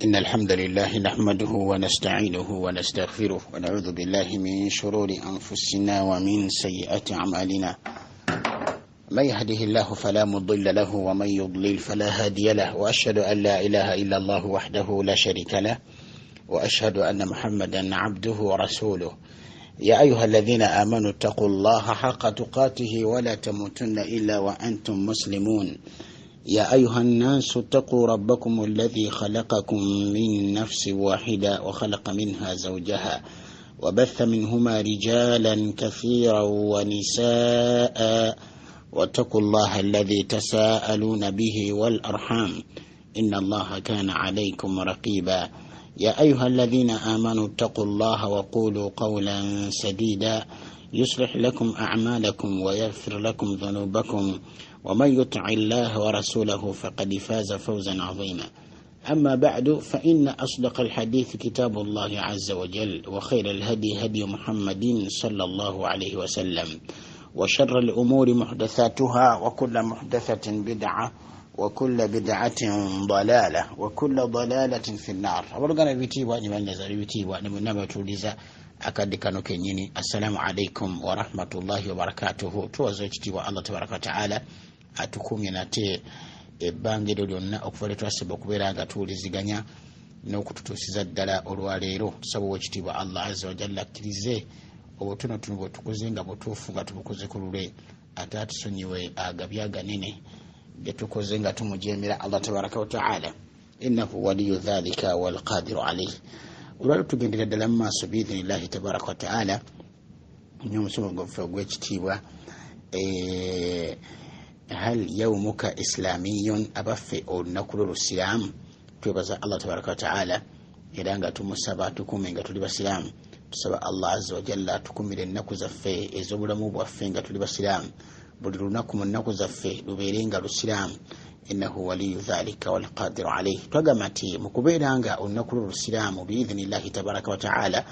إن الحمد لله نحمده ونستعينه ونستغفره ونعوذ بالله من شرور أنفسنا ومن سيئات أعمالنا، من يهده الله فلا مضل له ومن يضلل فلا هادي له، وأشهد أن لا إله إلا الله وحده لا شريك له، وأشهد أن محمدا عبده ورسوله. يا أيها الذين آمنوا اتقوا الله حق تقاته ولا تموتن إلا وأنتم مسلمون. يا أيها الناس اتقوا ربكم الذي خلقكم من نفس واحدة وخلق منها زوجها وبث منهما رجالا كثيرا ونساء، واتقوا الله الذي تساءلون به والأرحام إن الله كان عليكم رقيبا. يا أيها الذين آمنوا اتقوا الله وقولوا قولا سديدا يصلح لكم أعمالكم ويغفر لكم ذنوبكم، ومن يطع الله ورسوله فقد فاز فوزا عظيما. أما بعد، فإن أصدق الحديث كتاب الله عز وجل، وخير الهدي هدي محمد صلى الله عليه وسلم، وشر الأمور محدثاتها، وكل محدثة بدعة، وكل بدعة ضلالة، وكل ضلالة في النار. Abooluganda bitiibwa ne bannyinaze bitiibwa ne mwenna abatuwuliriza akadde kano kennyini, assalamu alaikum warahmatullahi wabarakatuhu. Tuwaza ekitiibwa Allah tabaraka wataala atukumye nate ebbanga eryo lyonna okuva lwe twasaba okubeera nga tuwuliziganya n'okututuusiza ddala olwaleero. Tusaba owekitiibwa Allah azza wajalla akkirize obutonotono bwe tukoze nga butuufu nga tubukoze ku lulwe, ate atusonyiwe agabi aganene ge tukoze nga tumujemera Allah tabaraka wataala, innahu waliyu dhalika walqadiru alaih. Olwaleero tugendera ddala mu maaso biidhinillahi tabaraka wataala n'omusomo gwaffe ogw'ekitiibwa, hal yaumuka islamiyun, abaffe olunaku lwo lusiraamu. Twebaza Allah tabaraka wataala era nga tumusaba tukume nga tuli basiraamu. Tusaba Allah azza wajalla atukumire ennaku zaffe ez'obulamu bwaffe nga tuli basiraamu, buli lunaku mu nnaku zaffe lubeere nga lusiraamu, innahu waliyu dhalika walqadiru alaih. Twagamba nti mu kubeera nga olunaku lwo lusiraamu biidhinillahi tabaraka wataala,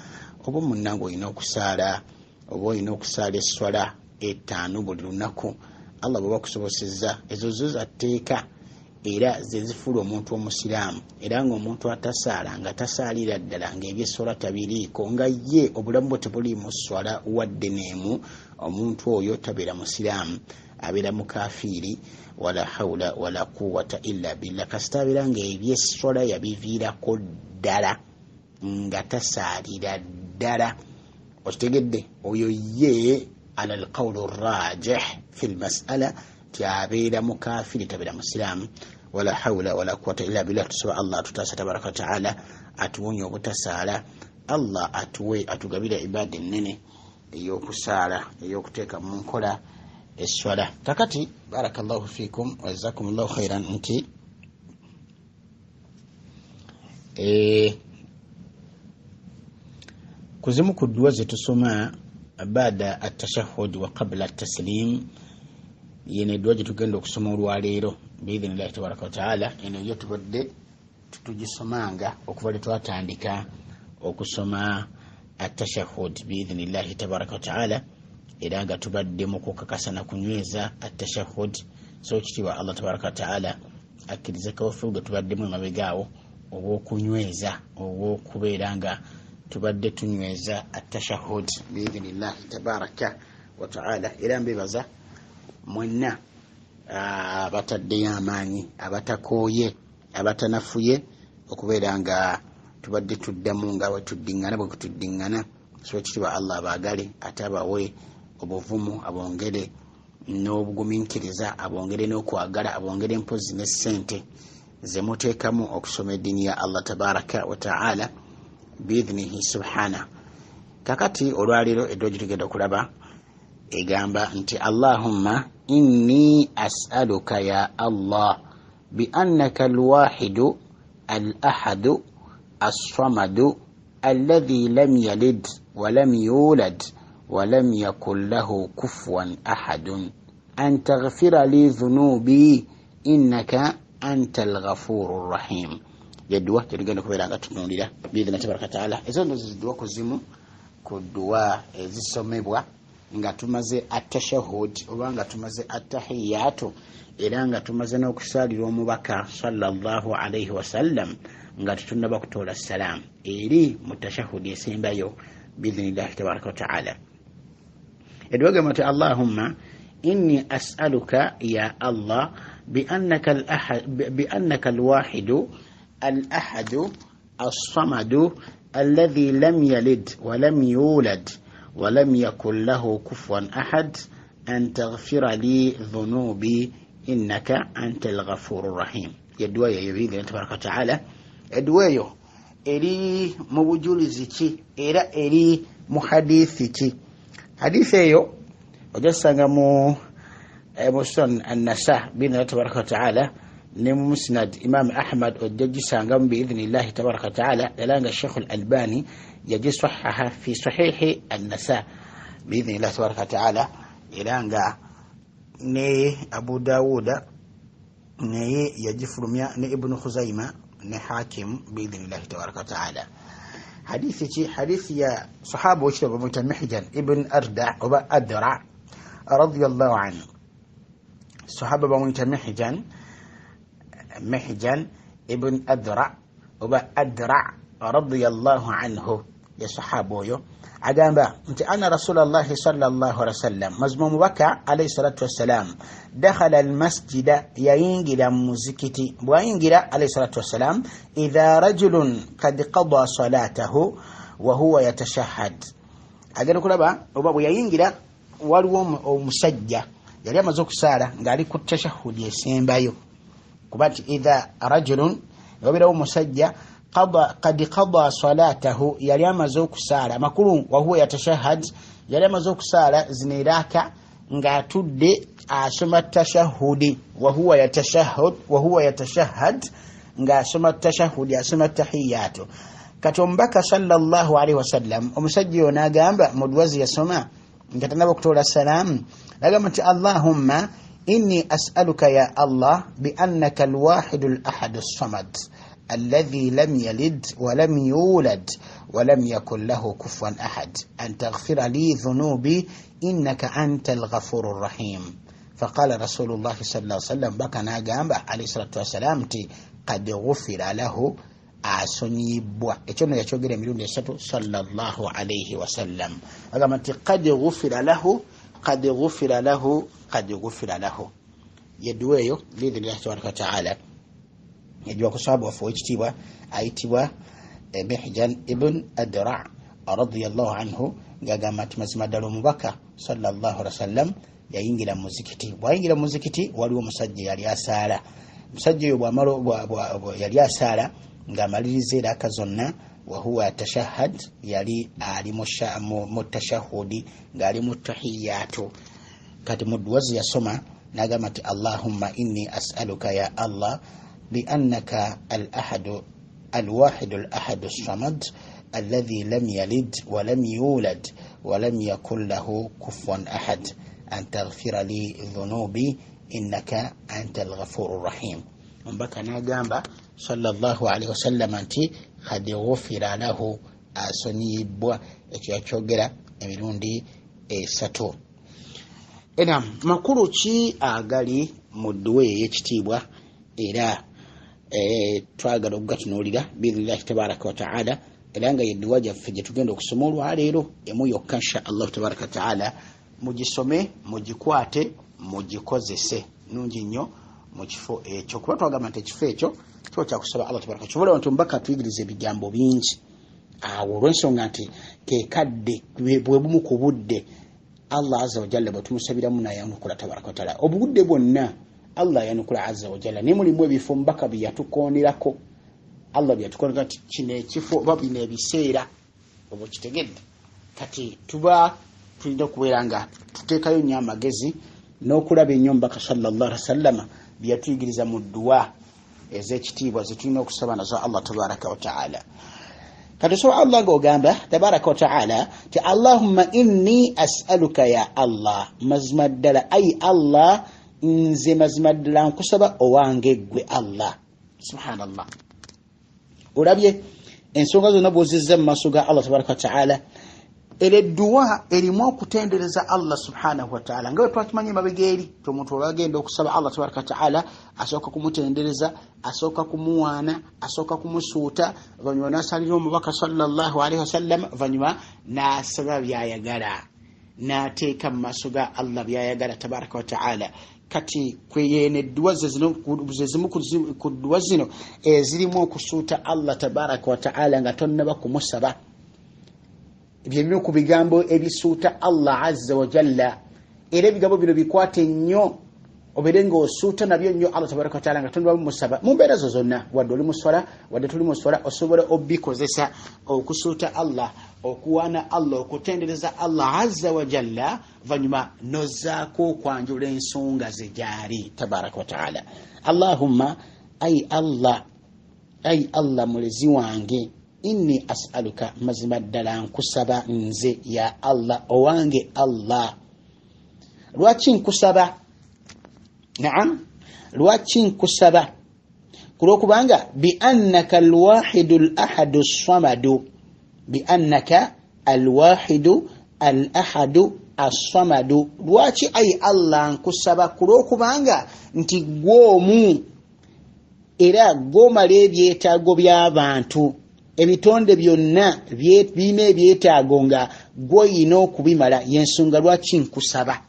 oba munnange olina okusaala, oba olina okusaala esswala 5 buli lunaku, Allah bw'aba akusobosezza, ezo zo za tteeka era ze zifuula omuntu omusiraamu. Era ng'omuntu atasaala nga tasaalira ddala ng'ebyesswala tabiriiko, nga ye obulamu bwe tebuliimu sswala wadde n'emu, omuntu oyo tabeera musiraamu, abeera mukafiiri. Wala hawula wala quwwata illa billah. Kasita abeera ng'ebyesswala yabiviirako ddala nga tasaalira ddala, okitegedde, oyo ye ala alqawlu rajih fi lmasala ti abeera mukafiiri, tabeera musiraamu. Wala hawula wala quwwata illa billah. Tusaba Allah atutaasa tabaraka wataala, atuwonye obutasaala, Allah atuwe atugabire ibada ennene ey'okusaala, ey'okuteeka mu nkola esswala. Kakati barakallahu fikum wa jazakumullahu khairan nti kuzimu ku dduwa ze tusoma baada atashahud wa qabla ataslim, yeno edduwa gye tugenda okusoma olwaleero biidhinillahi tabaraka wataala. Eno yo tubadde tugisomanga okuva lwe twatandika okusoma atashahud biidhinillahi tabaraka wataala, era nga tubadde mu kukakasa na kunyweza atashahud. So ekitiibwa Allah tabaraka wataala akkirize kaweefube gwe tubaddemu emabega awo ow'okunyweza, ow'okubeera nga tubadde tunyweza atashahud biidhinillahi tabaraka wataala. Era mbebaza mwenna abataddeyo amaanyi, abatakooye, abatanafuye okubeera nga tubadde tuddamu nga bwe tuddiŋŋana bwe kutuddiŋŋana. So ekitiibwa Allah abaagale ate abawe obuvumu, abongere n'obugumiikiriza, abongere n'okwagala, abongere empozi ne ssente ze muteekamu okusoma eddiini ya Allah tabaraka wataala biidhinihi subhana. Kakati olwaleero edduwa gye tugenda okulaba egamba nti allahumma inni as'aluka ya Allah bi annaka alwahidu al ahadu assamadu alladhi lam yalid wa lam yulad wa lam yakun lahu kufuwan ahadun an taghfira li dhunubi innaka anta alghafuru rahim. Yedduwa gyetugenda okubeera nga tutunuulira biidhina tabaraka wataala. Ezo nno zidduwa kuzimu ku dduwa ezisomebwa Nga tumaze atashahud oba nga tumaze attahiyatu, era nga tumaze n'okusaalira omubaka sallallahu alaihi wasallam, nga tetunnaba kutoola salaamu, eri mu tashahudi esembayo biidhinillahi tabaraka wataala. Edduwa egamba nti: "Allahumma inni as'aluka ya Allah biannaka alwahidu alahadu alsamadu alladhi lam yalid walam yulad walam yakun lahu kufuwan ahad an taghfira li dhunubi innaka anta alghafuru rahim." Yedduwa yeyo biidhini tabaraka wataala. Edduwa eyo eri mu bujulizi ki era eri mu hadithi ki? Hadithi eyo ojja kusanga mu Sunan Annasa biidhinillahi tabaraka wataala, ne mu Musnad Imam Ahmad ojja gisangamu biidhinillahi tabaraka wataala, era nga Sheikh al Albani yagisahaha fi Sahihi Annasa biidhinillahi tabaraka wataala, era nga ne Abu Dawuda naye yagifulumya, ne Ibnu Khuzaima ne Hakim biidhinillahi tabaraka wataala. Hadithi ki? Hadithi ya sahaba wekitabo bamuyita Mihjan ibn Arda oba Adra radiyallahu anhu. Sahaba bamuyita Mihjan, Mihjan ibn Adra oba Adra radiyallahu anhu. Ya sahaba oyo agamba nti ana Rasulallahi sallallahu alaihi wasallam, mazima omubaka alaihi salatu wassalam, dakhala almasjida, yayingira mu muzikiti. Bwayingira alaihi salatu wassalam, idha rajulun kad qada salatahu wa huwa yatashahad, agenda okulaba oba bwe yayingira waliwo omusajja yali amaze okusaala ng'ali ku tashahudi esembayo. Kuba nti idha rajulun, wabeerawo omusajja, kad qada salatahu, yali amaze okusaala. Amakulu, wahuwa yatashahad, yali amaze okusaala zino eraka ng'atudde asoma tashahudi. Wahuwa yatashahud, wahuwa yatashahad, ng'asoma tashahudi, asoma tahiyatu. Kati omubaka sallallahu alaihi wasallam, omusajja oyo n'agamba mu dwazi yasoma nga tanaba okutoola salaamu, nagamba nti: "Allahumma inni as'aluka ya Allah biannaka alwahidu alahadu samad alladhi lam yalid walam yulad walam yakun lahu kufuwan ahad an taghfira li dhunubi innaka anta alghafuru rahim." Faqala Rasulullahi sallallahu sallam, baka n'agamba alayhi salatu wassalam nti qad ghufira lahu, asonyibwa. Ekyo nno yakyogera emirundi esatu sallallahu alaihi wasallam. Agamba nti qad ghufira lahu, qad ghufira lahu, qad ghufira lahu. Yedduwa eyo biidhinillahi tabaraka wataala yajiwa ku sahaba waffe owekitiibwa ayitibwa Mihjan ibn Adra radiyallahu anhu, ng'agamba nti mazima ddala omubaka sallallahu alaihi wasallam yayingira mu muzikiti. Bwayingira mu muzikiti, waliwo omusajja yali asaala. Omusajja oyo bwamala yali asaala ng'amaliriza eraka zonna, wahuwa tashahad, yali ali mu tashahudi ng'ali mu tahiyatu. Kati mu dduwa ze yasoma n'agamba nti: "Allahumma inni as'aluka ya Allah biannaka alahadu alwahidu alahadu samad alladhi lam yalid walam yulad walam yakun lahu kufuwan ahad an taghfira li dhunubi innaka anta alghafuru rahim." Omubaka n'agamba sallallahu alaihi wasallama nti kad ghufira lahu, asonyibwa. Ekyo yakyogera emirundi esatu. Era makulu ki agali mu dduwa eyo ey'ekitiibwa? Era twagala okugatunuulira biidhinillahi tabaraka wataala, era nga yedduwa gyaffe gye tugenda okusoma olwaleero emu yokka insha Allahu tabaraka wataala. Mugisome, mugikwate, mugikozese nungi nnyo mu kifo ekyo, kuba twagamba nti ekifo ekyo kifo kyakusaba Allah tabaraka. Kyobola nti omubaka atuyigiriza ebigambo bingi awo, olw'ensonga nti kekadde bwe bumu ku budde Allah azza wajalla bwe tumusabiramu nayanukula tabaraka wataala. Obudde bwonna Allah ayanukula azza wajalla, naye mulimu ebifo omubaka bye yatukonerako, Allah bye yatukonerako nti kino ekifo oba bino ebiseera oba okitegedde. Kati tuba tulina okubeera nga tuteekayo nnyo amagezi n'okulaba ennyo omubaka sallallahu alaihi wasallama bye yatuyigiriza mu dduwa ez'ekitiibwa zetulina okusaba nazo Allah tabaraka wataala. Kati osaba Allah ng'ogamba tabaraka wataala ti: "Allahumma inni as'aluka ya Allah, mazima ddala ayi Allah, nze mazima ddala nkusaba owange ggwe Allah." Subhanallah, olabye ensonga zonna bwozizza mu maaso ga Allah tabaraka wataala. Era edduwa erimu okutendereza Allah subhanahu wataala, nga bwe twakimanyi emabega eri ti omuntu oba agenda okusaba Allah tabaraka wataala asooka kumutendereza, asooka kumuwaana, asooka kumusuuta, oluvannyuma n'asalira omubaka sallallahu alaihi wasallam, oluvannyuma n'asaba byayagala, n'ateeka mu maaso ga Allah byayagala tabaraka wataala. Kati kweyene edduwa zezimu ku dduwa zino ezirimu okusuuta Allah tabaraka wataala nga tonnaba kumusaba. Byebimu ku bigambo ebisuuta Allah azza wajalla, era ebigambo bino bikwate nnyo, obeere ng'osuuta nabyo nnyo Allah tabaraka wataala nga tonnaba mumusaba mu mbeera zo zonna, wadde oli muswala wadde toli muswala, osobola obikozesa okusuuta Allah, okuwaana Allah, okutendereza Allah azza wajalla, vanyuma nozaako okwanjula ensonga ze gyali tabaraka wataala. Allahumma, ai Allah, ai Allah mulezi wange, inni as'aluka, mazima ddala nkusaba nze ya Allah owange Allah. Lwaki nkusaba? Naam, lwaki nkusaba? Kulwokubanga biannaka alwahidu alahadu samadu, biannaka alwahidu alahadu assamadu. Lwaki ai Allah nkusaba? Kulwokubanga nti gwomu era gwomala ebyetaago by'abantu, ebitonde byonna birina ebyetaago nga gwoyina okubimala, yensonga lwaki nkusaba.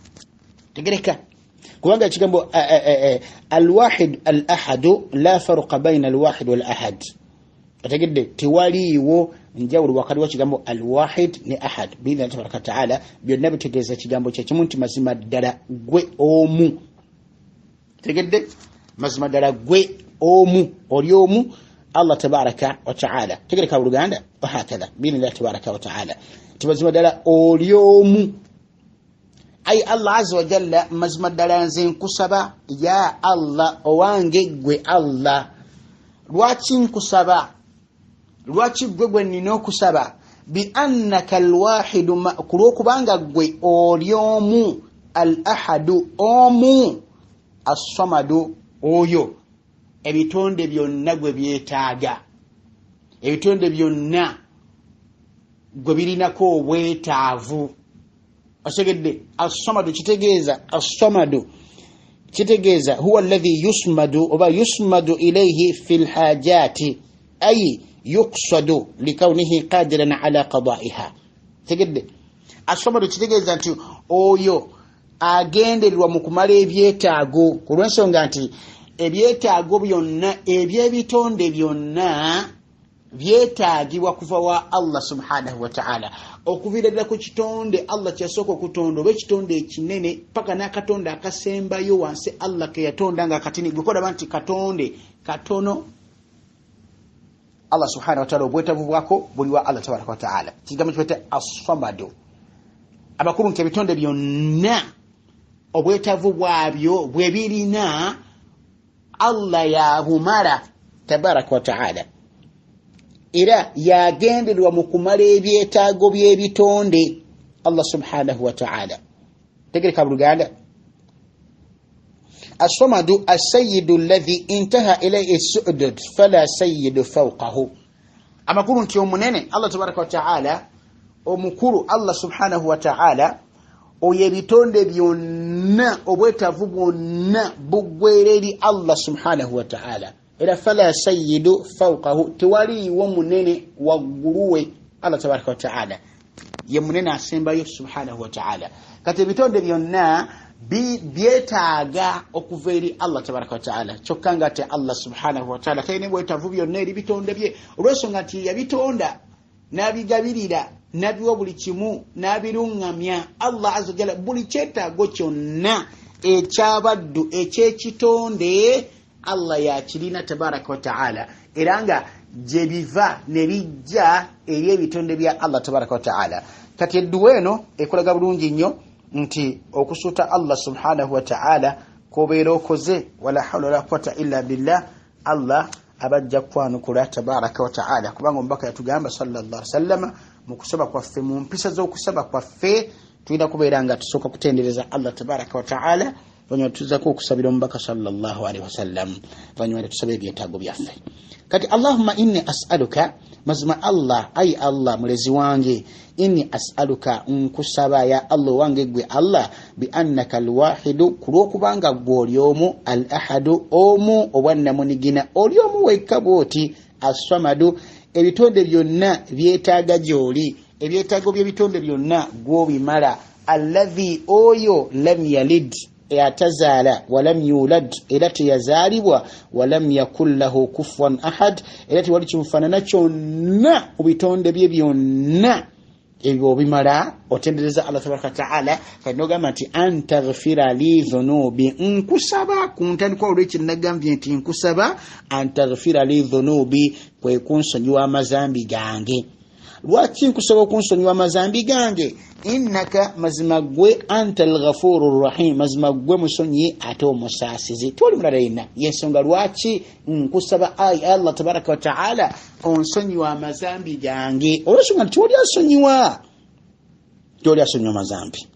Tegereka, kubanga ekigambo alwahid al ahadu la faruqa baina alwahid wal ahad, otegedde, tewaliiwo njawulo wakati wa kigambo alwahid ne ahad biidhni tabaraka wataala, byonna bitegeeza ekigambo kyekimu nti mazima ddala gwe omu. Tegedde, mazima ddala gwe omu, oli omu Allah tabaraka wataala. Tegereka buluganda, wahakatha biidhnillahi tabaraka wataala, nti mazima ddala oli omu. Ai Allah azza wajalla, mazima ddala nze nkusaba ya Allah owange gwe Allah. Lwaki nkusaba? Lwaki gwe gwe nnina okusaba? Biannaka alwahidu, kulwokubanga gwe oli omu, al ahadu omu, assamadu oyo ebitonde byonna gwe byetaaga, ebitonde byonna gwe birinako obwetaavu. Osegedde, assamadu kitegeeza, assamadu kitegeeza huwa alladhi yusmadu oba yusmadu ilaihi fi lhajati, ay yuksadu likaunihi qadiran ala qadaiha. Tegedde, assamadu kitegeeza nti oyo agendererwa mu kumala ebyetaago, ku lw'ensonga nti ebyetaago byonna ebyebitonde byonna byetaagibwa kuva wa Allah subhanahu wataala, okuviira ddala ku kitonde Allah kyeyasooka okutonda oba ekitonde ekinene paka n'akatonda akasembayo wansi Allah ke yatonda nga katini, gwekolaba nti katonde katono, Allah subhanahu wataala obwetaavu bwako buli wa Allah tabaraka wataala. Kigambo kibaita assamadu, amakulu nti ebitonde byonna obwetaavu bwabyo bwe birina Allah yabumala tabaraka wataala, era yagendererwa mu kumala ebyetaago by'ebitonde Allah subhanahu wataala. Tegereka buluganda, assamadu assayidu alladhi intaha ilaihi sudud fala sayidu fawqahu, amakulu nti omunene Allah tabaraka wataala, omukulu Allah subhanahu wataala, oyo ebitonde byonna obwetaavu bwonna buggwera eri Allah subhanahu wataala, era fala sayidu fawqahu, tewaliiwo munene waggulu we Allah tabaraka wataala, ye munene asembayo subhanahu wataala. Kati ebitonde byonna byetaaga okuva eri Allah tabaraka wataala, kyokka nga te Allah subhanahu wataala talina bwetaavu byonna eri bitonde bye, olw'ensonga nti yabitonda n'abigabirira n'abiwa buli kimu n'abiruŋŋamya. Allah azza wajalla buli kyetaago kyonna ekyabaddu ekyekitonde Allah yakirina tabaraka wataala, era nga gye biva ne bijja eri ebitonde bya Allah tabaraka wataala. Kati edduwa eno ekulaga bulungi nnyo nti okusuuta Allah subhanahu wataala kobeera okoze, wala hawla wala quwata illa billah, Allah abajja kwanukula tabaraka wataala, kubanga omubaka yatugamba sallallahu alaihi wasallama mu kusaba kwaffe, mu mpisa z'okusaba kwaffe tulina kubeera nga tusooka kutendereza Allah tabaraka wataala, Oluvanyuma tuzako okusabira omubaka sallallahu alaihi wasallam, oluvanyuma netusaba ebyetaago byaffe. Kati allahumma inni as'aluka, mazima Allah, ayi Allah mulezi wange, inni as'aluka, nkusaba ya Allah wange gwe Allah, bi annaka alwahidu, ku lwokubanga gwe oli omu, al ahadu, omu obwannamunigina, oli omu wekka bwoti, assamadu, ebitonde byonna byetaaga gy'oli, ebyetaago by'ebitonde byonna gw'obimala, alladhi, oyo, lam yalid, atazaala, walam yulad, era teyazaalibwa, walam yakun lahu kufuwan ahad, era tewali kimufaanana kyonna mu bitonde bye byonna. Ebyo obimala, otendereza Allah tabaraka wataala. Kati nogamba nti antaghfira li dhunubi, nkusaba ku ntandikwa olwekyo nagambye nti nkusaba antaghfira li dhunubi, kwe kunsonyiwa amazambi gange. Lwaki nkusaba okunsonyiwa amazambi gange? Innaka, mazima gwe, anta alghafuru rrahim, mazima gwe musonyi ate omusaasizi, tewali mulala yenna. Yensonga lwaki nkusaba ayi Allah tabaraka wataala onsonyiwa amazambi gange, olwensonga nti tewali asonyiwa, tewali asonyiwa mazambi,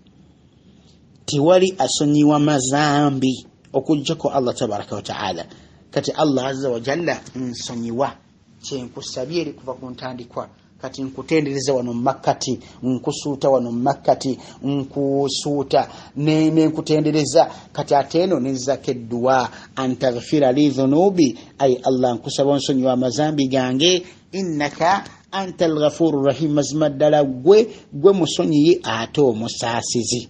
tewali asonyiwa mazambi okujjako Allah tabaraka wataala. Kati Allah azza wajalla nsonyiwa, kyenkusabye eri kuva ku ntandikwa. Kati nkutendereza wano mumakkati, nkusuuta wano mumakkati, nkusuuta nenkutendereza. Kati ate eno nenzako edduwa, antaghfira li dhunubi, ayi Allah nkusaba onsonyiwa amazambi gange, innaka anta alghafuru rahim, mazima ddala gwe gwe musonyiyi ate omusaasizi.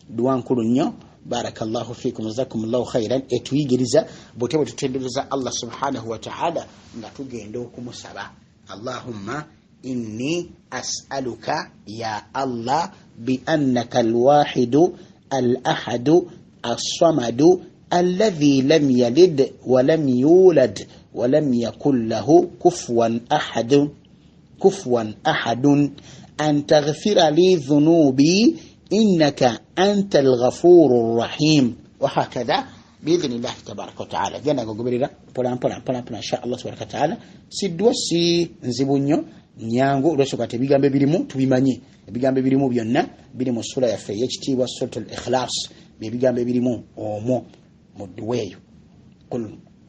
Dduwa nkulu nnyo, barakallahu fikum, jazakumullahu khairan. Etuyigiriza bwete bwe tutendereza Allah subhanahu wataala nga tugenda okumusaba. Allahumma inni as'aluka ya Allah bi annaka alwahidu al ahadu assamadu alladhi lam yalid walam yulad walam yakun lahu kufuwan ahad, kufuwan ahadun, an taghfira li dhunubi innaka anta alghafuru rrahim, wahakadha biidhnillahi tabaraka wataala. Genda nga ogoberera mpola mpola mpola mpola, insha Allah tabaraka wataala. Si ddwa, si nzibu nnyo, nyangu, olwensonga nti ebigambo ebirimu tubimanyi. Ebigambo ebirimu byonna biri mu sura yaffe ey'ekitiibwa Suratul Ikhlas, byebigambo ebirimu omwo mu dduwa eyo.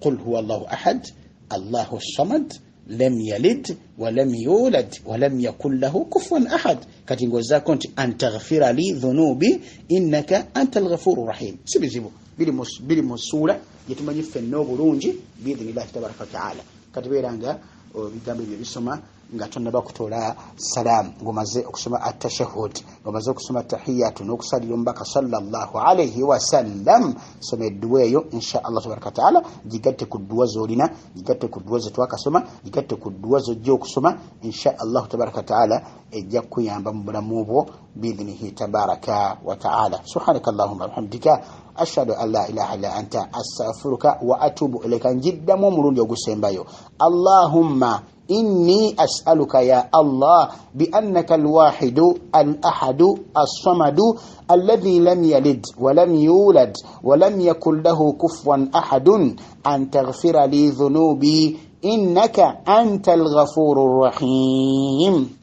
Qul huwa Allahu ahad Allahu samad lam yalid walam yulad walam yakun lahu kufuwan ahad. Kati ng'ozaako nti antaghfira li dhunubi innaka anta alghafuru rahim. Si bizibu, biri mu ssuula gyetumanyi ffenna obulungi biidhinillahi tabaraka wataala. Kati beera nga ebigambo ebyo bisoma nga tonnaba kutoola salaamu, ng'omaze okusoma atashahud, ng'omaze okusoma tahiyatu n'okusalira omubaka sallallahu alaihi wasallam. Soma edduwa eyo insha Allah tabaraka wataala, gigatte ku dduwa z'olina, gigatte ku dduwa zetwakasoma, gigatte ku dduwa z'ojja okusoma insha Allahu tabaraka wataala, ejja kukuyamba mu bulamu bwo biidhinihi tabaraka wataala. Subhanaka allahumma bihamdika, ashhadu an la ilaha illa anta, astaghfiruka wa atubu ilaika. Njiddamu omulundi ogusembayo. Allahumma inni as'aluka ya Allah bi annaka alwahidu alahadu assamadu alladhi lam yalid walam yulad walam yakun lahu kufuwan ahadun an taghfira li dhunubi innaka anta alghafuru rrahim.